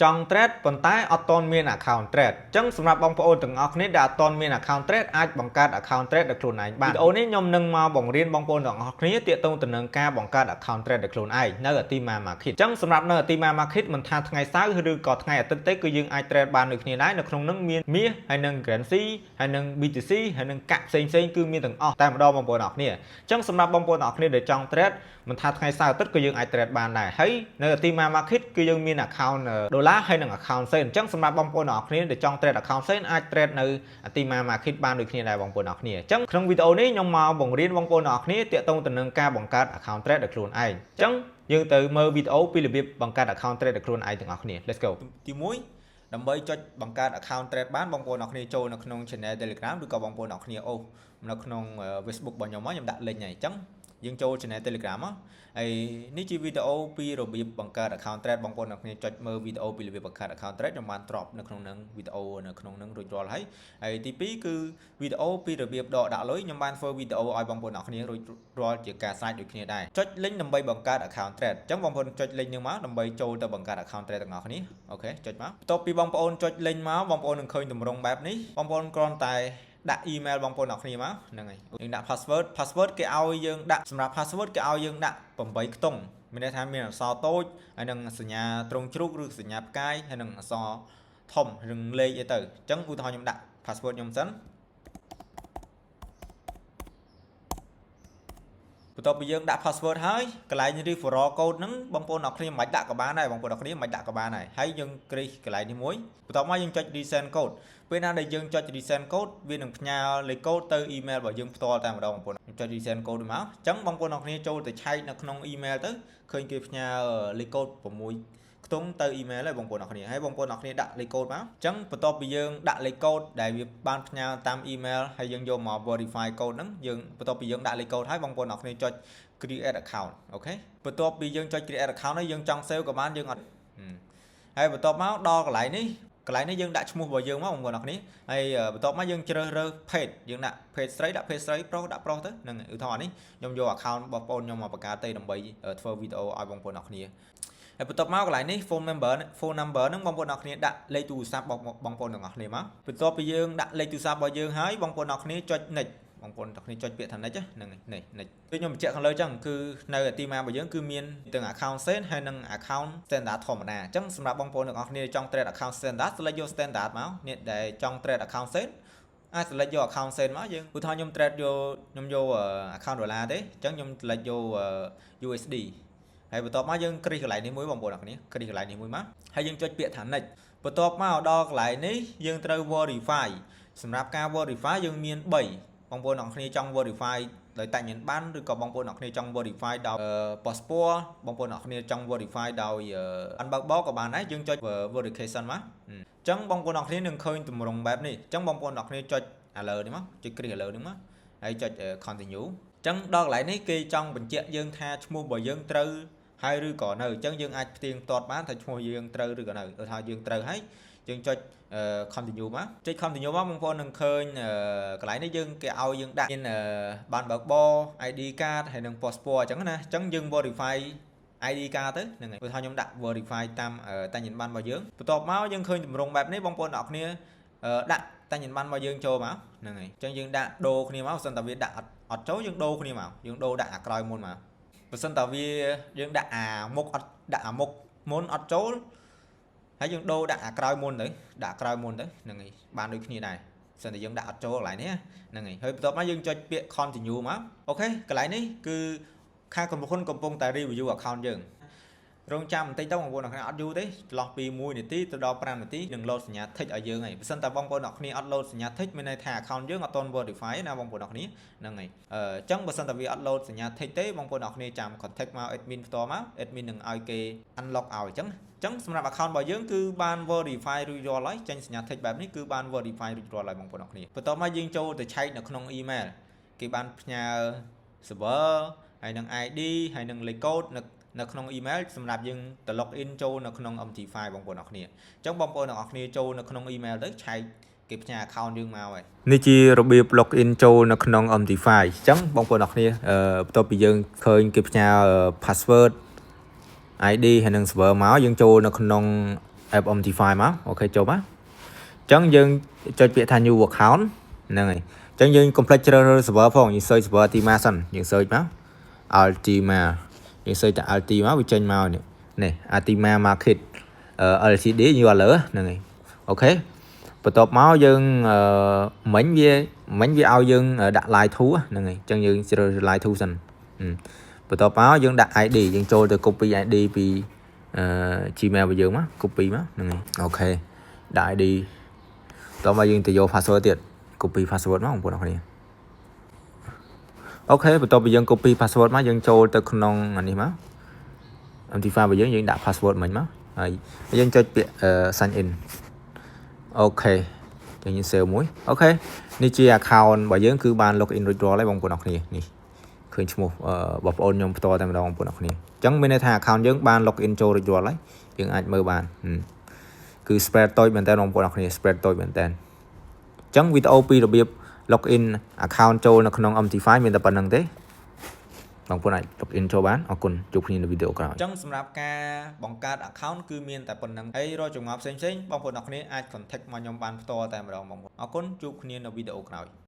ចង់ trade ប៉ុន្តែអត់ទាន់មាន account trade អញ្ចឹងសម្រាប់បងប្អូនទាំងអស់គ្នាដែលអត់ទាន់មាន account trade អាចបង្កើត account trade ដោយខ្លួនឯងបានវីដេអូនេះខ្ញុំនឹងមកបង្រៀនបងប្អូនទាំងអស់គ្នាទាក់ទងទៅនឹងការបង្កើត account trade ដោយខ្លួនឯងនៅ Atima Market អញ្ចឹងសម្រាប់នៅ Atima Market មិនថាថ្ងៃសៅរ៍ឬក៏ថ្ងៃអាទិត្យទេគឺយើងអាច trade បានដូចគ្នាដែរនៅក្នុងនឹងមានមាសហើយនិង currency ហើយនិង BTC ហើយនិងកាក់ផ្សេងផ្សេងៗគឺមានទាំងអស់តែម្ដងបងប្អូនទាំងអស់គ្នាអញ្ចឹងសម្រាប់បងប្អូនទាំងអស់គ្នាដែលចង់ trade មិនថាថ្ងៃសៅរ៍អាទិត្យក៏យើងអាច trade បានដែរហើយនៅ Atima Market គឺយើងមាន account ដុល្លារហើយនិង account សេនអញ្ចឹងសម្រាប់បងប្អូនទាំងអស់គ្នាដែលចង់ trade account សេនអាច trade នៅ Atima Market បានដូចគ្នាដែរបងប្អូនទាំងអស់គ្នាអញ្ចឹងក្នុងវីដេអូនេះខ្ញុំមកបង្រៀនបងប្អូនទាំងអស់គ្នាទាក់ទងទៅនឹងការបង្កើត account trade ដោយខ្លួនឯងអញ្ចឹងយើងទៅមើលវីដេអូពីរបៀបបង្កើត account trade ដោយខ្លួនឯងទាំងអស់គ្នា Let's go. ទី1ដើម្បីចុចបង្កើត account trade បានបងប្អូនអរគ្នាចូលនៅក្នុង channel Telegram ឬក៏បងប្អូនអរគ្នាអូសនៅក្នុង Facebook របស់ខ្ញុំមកខ្ញុំដាក់ link ហើយអញ្ចឹងយើងចូល channel Telegram មកហើយនេះជាវីដេអូពីរបៀបបង្កើត account trade បងប្អូនអរគ្នាចុចមើលវីដេអូពីរបៀបបង្កើត account trade ខ្ញុំបានទ្របនៅក្នុងនឹងវីដេអូនៅក្នុងនឹងរួចរាល់ហើយហើយទី2គឺវីដេអូពីរបៀបដកដាក់លុយខ្ញុំបានធ្វើវីដេអូឲ្យបងប្អូនអរគ្នារួចរាល់ជាការស្រេចដូចគ្នាដែរចុច link ដើម្បីបង្កើត account trade អញ្ចឹងបងប្អូនចុច link នឹងមកដើម្បីចូលទៅបង្កើត account trade ទាំងអស់គ្នាOK ចុចមកបន្ទាប់ពីបងប្អូនចុច link មកបងប្អូននឹងឃើញទម្រង់បែបនេះបងប្អូនគ្រាន់តែដាក់ email បងប្អូនអរគ្នាមកហ្នឹងហើយយើងដាក់ password password គេឲ្យយើងដាក់សម្រាប់ password គេឲ្យយើងដាក់8ខ្ទង់មានន័យថាមានអក្សរតូចហើយនិងសញ្ញាត្រង់ជ្រូកឬសញ្ញាផ្កាយហើយនិងអក្សរធំឬលេខអីទៅអញ្ចឹងឧទាហរណ៍ខ្ញុំដាក់ password ខ្ញុំសិនបន្ទាប់ពីយើងដាក់ password ហើយកន្លែង referral code ហ្នឹងបងប្អូនអរគ្នាមិនបាច់ដាក់ក៏បានដែរបងប្អូនអរគ្នាមិនបាច់ដាក់ក៏បានដែរហើយយើងគ្រីសកន្លែងនេះមួយបន្ទាប់មកយើងចុច resend code ពេលណាដែលយើងចុច resend code វានឹងផ្ញើលេខកូដទៅ email របស់យើងផ្ទាល់តែម្ដងបងប្អូនចុច resend code មកអញ្ចឹងបងប្អូនអរគ្នាចូលទៅឆែកនៅក្នុង email ទៅឃើញគេផ្ញើលេខកូដ6ខ្ទង់ទៅ email ហើយបងប្អូនអរគ្នាហើយបងប្អូនអរគ្នាដាក់លេខកូដមកអញ្ចឹងបន្ទាប់ពីយើងដាក់លេខកូដដែលវាបានផ្ញើតាម email ហើយយើងយកមក verify code ហ្នឹងយើងបន្ទាប់ពីយើងដាក់លេខកូដហើយបងប្អូនអរគ្នាចុច create account. OK បន្ទាប់ពីយើងចុច create account ហើយយើងចង់ save ក៏បានយើងអត់ហើយបន្ទាប់មកដល់កន្លែងនេះកន្លែងនេះយើងដាក់ឈ្មោះរបស់យើងមកបងប្អូនអរគ្នាហើយបន្ទាប់មកយើងជ្រើសរើសភេទយើងដាក់ភេទស្រីដាក់ភេទស្រីប្រុសដាក់ប្រុសទៅហ្នឹងឧទាហរណ៍នេះខ្ញុំយក account របស់បងប្អូនខ្ញុំមកបង្កើតទេដើម្បីធ្វើវីដេអូឲ្យបងប្អូនអរគ្នាហើយបន្ទាប់មកកន្លែងនេះ phone number ហ្នឹងបងប្អូនអរគ្នាដាក់លេខទូរស័ព្ទបងប្អូនទាំងអស់គ្នាមកបន្ទាប់ពីយើងដាក់លេខទូរស័ព្ទរបស់យើងហើយបងប្អូនអរគ្នាចុច next បងប្អូនទាំងគ្នាចុចពាក្យថា next ហ្នឹងនេះ next ដូចខ្ញុំបញ្ជាក់ខាងលើចឹងគឺនៅ Atima របស់យើងគឺមានទាំង account cent ហើយនិង account standard ធម្មតាអញ្ចឹងសម្រាប់បងប្អូនទាំងអស់គ្នាចង់ trade account standard select យក standard មកនេះដែលចង់ trade account cent អាច select យក account cent មកយើងឧទាហរណ៍ខ្ញុំ trade យកខ្ញុំយក account ដុល្លារទេអញ្ចឹងខ្ញុំ select យក USD ហើយបន្ទាប់មកយើងគ្រីសកន្លែងនេះមួយបងប្អូនអរគ្នាគ្រីសកន្លែងនេះមួយមកហើយយើងចុចពាក្យថា next បន្ទាប់មកដល់កន្លែងនេះយើងត្រូវ verify សម្រាប់ការ verify យើងមាន3បងប្អូនអរគ្នាចង់ verify ដោយអត្តសញ្ញាណប័ណ្ណឬក៏បងប្អូនអរគ្នាចង់ verify ដោយ passport បងប្អូនអរគ្នាចង់ verify ដោយប័ណ្ណបើកបរក៏បានដែរយើងចុច verification មកអញ្ចឹងបងប្អូនអរគ្នានឹងឃើញទម្រង់បែបនេះអញ្ចឹងបងប្អូនអរគ្នាចុចឥឡូវនេះមកចុចគ្រីសឥឡូវនេះមកហើយចុច continue អញ្ចឹងដល់កន្លែងនេះគេចង់បញ្ជាក់យើងថាឈ្មោះរបស់យើងត្រូវហើយឬក៏នៅអញ្ចឹងយើងអាចផ្ទៀងផ្ទាត់បានថាឈ្មោះយើងត្រូវឬក៏នៅឧទាហរណ៍យើងត្រូវហើយយើងចុច continue មកចុច continue មកបងប្អូននឹងឃើញកន្លែងនេះយើងគេឲ្យយើងដាក់មានប័ណ្ណបើកបរ ID card ហើយនិង passport អញ្ចឹងណាអញ្ចឹងយើង verify ID card ទៅហ្នឹងហើយព្រោះថាខ្ញុំដាក់ verify តាមអត្តសញ្ញាណប័ណ្ណរបស់យើងបន្ទាប់មកយើងឃើញទម្រង់បែបនេះបងប្អូនអ្នកគ្នាដាក់អត្តសញ្ញាណប័ណ្ណរបស់យើងចូលមកហ្នឹងហើយអញ្ចឹងយើងដាក់ដូរគ្នាមកបើសិនតែវាដាក់អត់ចូលយើងដូរគ្នាមកយើងដូរដាក់អាក្រោយមុនមកបើសិនតែវាយើងដាក់អាមុខអត់ដាក់អាមុខមុនអត់ចូលហើយយើងដូរដាក់អាក្រោយមុនទៅដាក់ក្រោយមុនទៅហ្នឹងហើយបានដូចគ្នាដែរសិនតែយើងដាក់អត់ចូលកន្លែងនេះហ្នឹងហើយហើយបន្ទាប់មកយើងចុចពាក្យ continue មក OK កន្លែងនេះគឺខាងក្រុមហ៊ុនកំពុងតែ review account យើងរងចាំបន្តិចទៅបងប្អូនអរគ្នាអត់យូរទេចន្លោះពី1នាទីទៅដល់5នាទីនឹងលោតសញ្ញា tick ឲ្យយើងហើយបើសិនតែបងប្អូនអរគ្នាអត់លោតសញ្ញា tick មានន័យថា account យើងអត់ទាន់ verify ណាបងប្អូនអរគ្នាហ្នឹងហើយអញ្ចឹងបើសិនតែវាអត់លោតសញ្ញា tick ទេបងប្អូនអរគ្នាចាំ contact មក admin ផ្ទាល់មក admin នឹងឲ្យគេ unlock ឲ្យអញ្ចឹងចឹងសម្រាប់ account របស់យើងគឺបាន verify រួចរាល់ហើយចេញសញ្ញា tick បែបនេះគឺបាន verify រួចរាល់ហើយបងប្អូនអរគ្នាបន្ទាប់មកយើងចូលទៅឆែកនៅក្នុង email គេបានផ្ញើ server ហើយនឹង ID ហើយនឹងលេខកូដនៅនៅក្នុង email សម្រាប់យើងទៅ log in ចូលនៅក្នុង MT5 បងប្អូនអរគ្នាអញ្ចឹងបងប្អូនទាំងអស់គ្នាចូលនៅក្នុង email ទៅឆែកគេផ្ញើ account យើងមកហើយនេះជារបៀប log in ចូលនៅក្នុង MT5 អញ្ចឹងបងប្អូនអរគ្នាបន្ទាប់ពីយើងឃើញគេផ្ញើ password ID ហើយនឹង server មកយើងចូលនៅក្នុង app MT5 មក OK ចូលមកអញ្ចឹងយើងចុចពាក្យថា new account ហ្នឹងហើយអញ្ចឹងយើងកុំភ្លេចជ្រើសរើស server ផងយើង search server Ultima សិនយើង search មក Ultima យើង search តែ Ultima វាចេញមកនេះនេះ Ultima Market LTD យល់លើហ្នឹងហើយ OK បន្ទាប់មកយើងមិញវាមិញវាឲ្យយើងដាក់ line 2ហ្នឹងហើយអញ្ចឹងយើងជ្រើសរើស line 2សិនបន្ទាប់មកយើងដាក់ ID យើងចូលទៅ copy ID ពីអឺ Gmail របស់យើងមក copy មកហ្នឹងហើយ OK ដាក់ ID តោះមកយើងទៅយក password ទៀត copy password មកបងប្អូនអរគ្នា OK បន្ទាប់ពីយើង copy password មកយើងចូលទៅក្នុងអានេះមក MT5 របស់យើងយើងដាក់ password មិញមកហើយយើងចុចពាក្យ sign in OK យើង save មួយ OK នេះជា account របស់យើងគឺបាន log in រួចរាល់ហើយបងប្អូនអរគ្នានេះឃើញឈ្មោះបងប្អូនខ្ញុំផ្ទាល់តែម្ដងបងប្អូនអរគ្នាអញ្ចឹងមានន័យថា account យើងបាន log in ចូលរួចរាល់ហើយយើងអាចមើលបានគឺ spread តូចមែនតើបងប្អូនអរគ្នា spread តូចមែនតើអញ្ចឹងវីដេអូពីរបៀប log in account ចូលនៅក្នុង MT5 មានតែប៉ុណ្្នឹងទេបងប្អូនអាច log in ចូលបានអរគុណជួបគ្នានៅវីដេអូក្រោយអញ្ចឹងសម្រាប់ការបង្កើត account គឺមានតែប៉ុណ្្នឹងហើយរកចម្ងល់ផ្សេងៗបងប្អូនអរគ្នាអាច contact មកខ្ញុំបានផ្ទាល់តែម្ដងបងប្អូនអរគុណជួបគ្នានៅវីដេអូក្រោយ។